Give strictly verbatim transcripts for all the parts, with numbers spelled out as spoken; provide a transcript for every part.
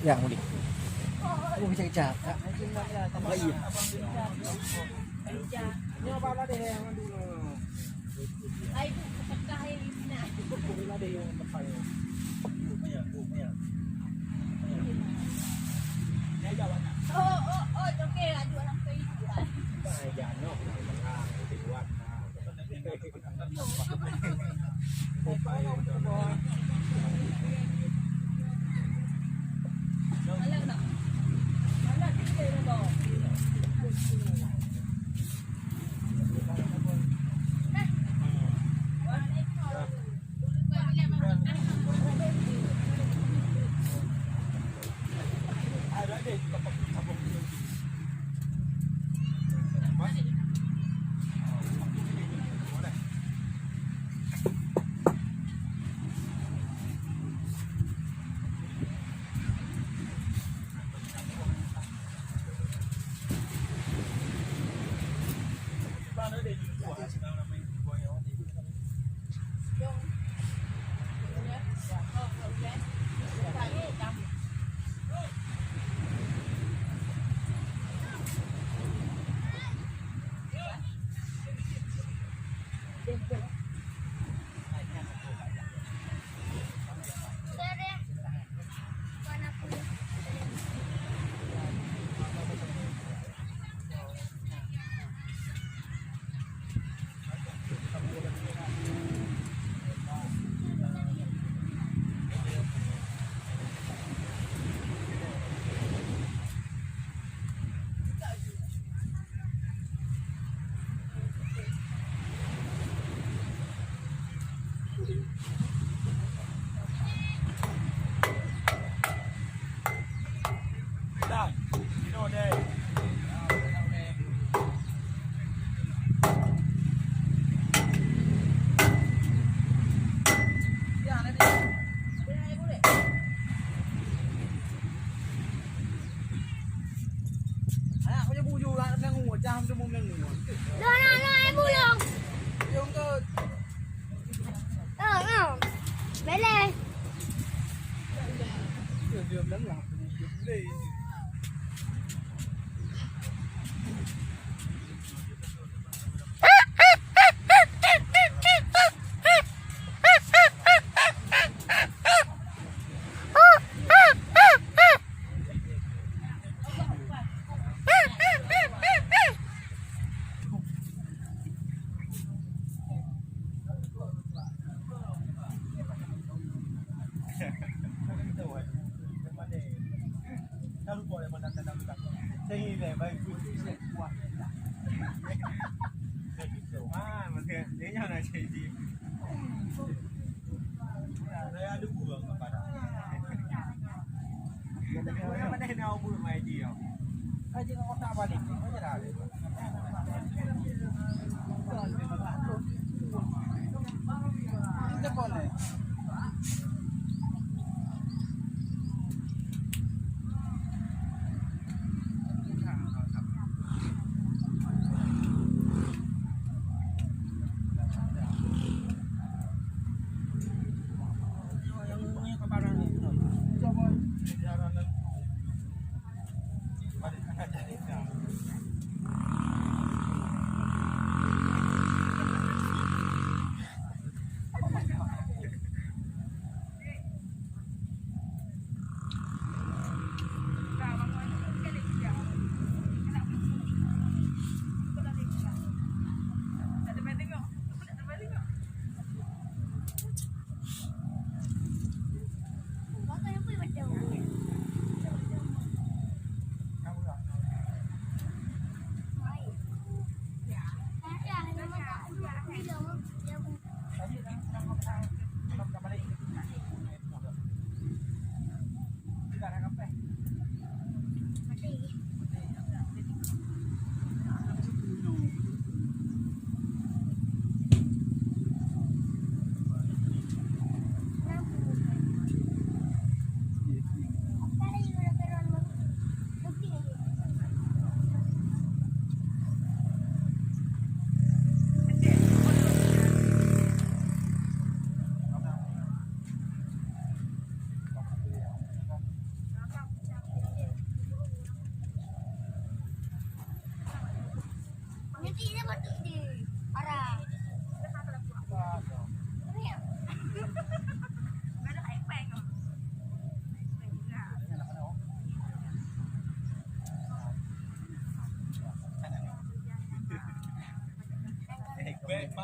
Ya, boleh. Oh, kejap-kejap. Baik. Loh, loh, loh, ai bulong. Loh, loh. Beleh.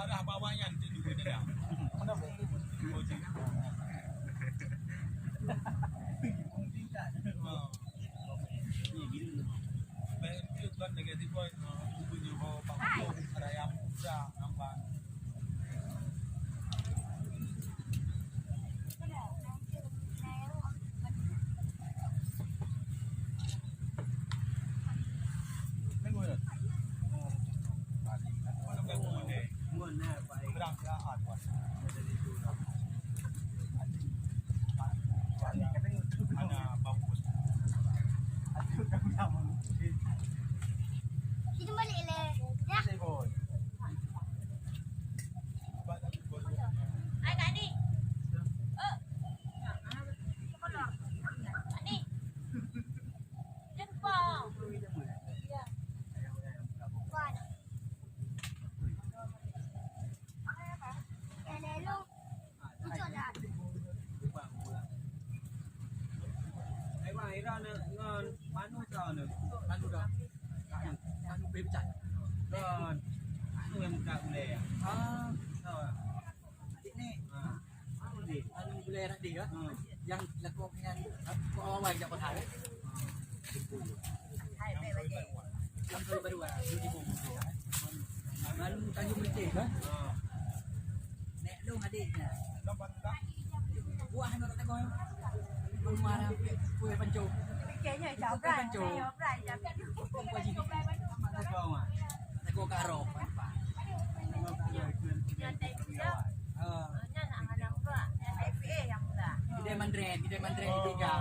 Arah bawah nyan tu juga dia. Mana? Oh, tu. Oh. Baik, itu kan negatif point. Oh, tu punya bawa pakai raya muda nampak. Kita balik le. Ya. Hai, Kak Ni. Oh. Kak Ni. Dia lupa. Ya. Lupa dah. Ya, dah lu. Ai, bang, ira ngon manu tau ni. Manu dah. Manu, manu peh pecah. Kan. Anu yang buka gulai. Ah. Tahu tak? Adik ni. Ha. Anu ni. Anu gulai tadi ya. Ha. Yang lakukan dengan kau awal jak pasal. Hai, baik, baik. Yang baru-baru ah. Baru Tanjung Beuteh kan? Nek long adik nya. Buah nak tak kau. Rumah dah kuih pancung. Fikirnya jauh kan? Pancung. Jauh kan? Jauh kan? Kau ah. Kau karo. Nyantai juga. Ah. Nyan nak anak pula. Nyantai F A yang pula. Kita mandren, kita mandren di tiga.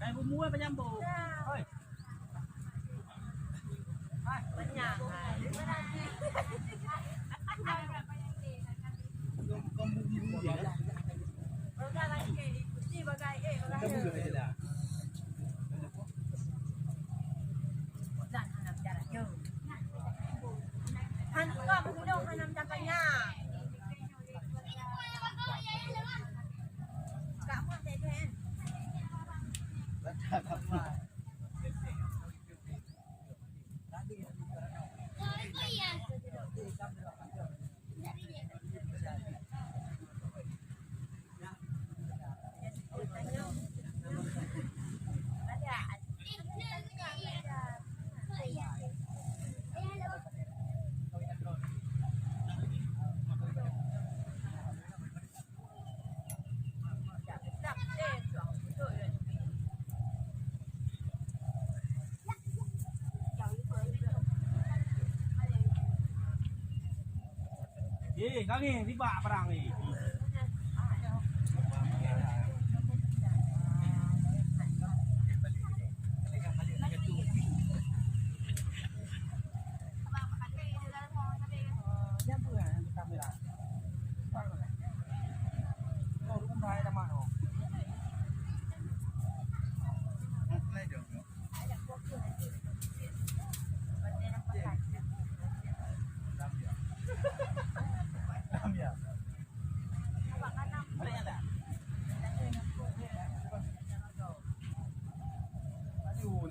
Kai bumbu eh, penyambung. Oi. Penyang. Bagai, eh, bagai. Eh, kami riba perang ni.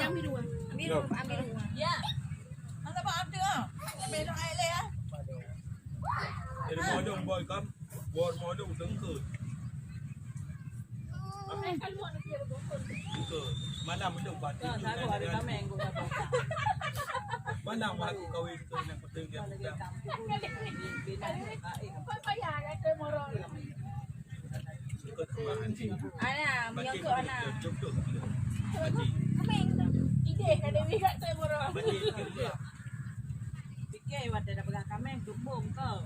Yang biru. Biru, ambil dua. Ya. Masa bak ada ah. Ambil dong air leh ah. Ilmu dong boy kam. Bor modong teungkeut. Teungkeut. Malam itu batu. Malam aku kawin tu nak betul dia bukan. Ana, menyangkut ana. Ideh ada mega tu murah. Fikir watèe dah pegang kameng, tumbong kau.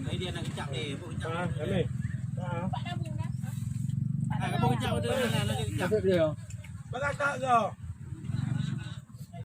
Ini dia nak kecap ni, bu kecap. Ah, kami. Ah. Ah, bu kecap tu, nak, nak kecap. Masuk dia. Bagak tak kau?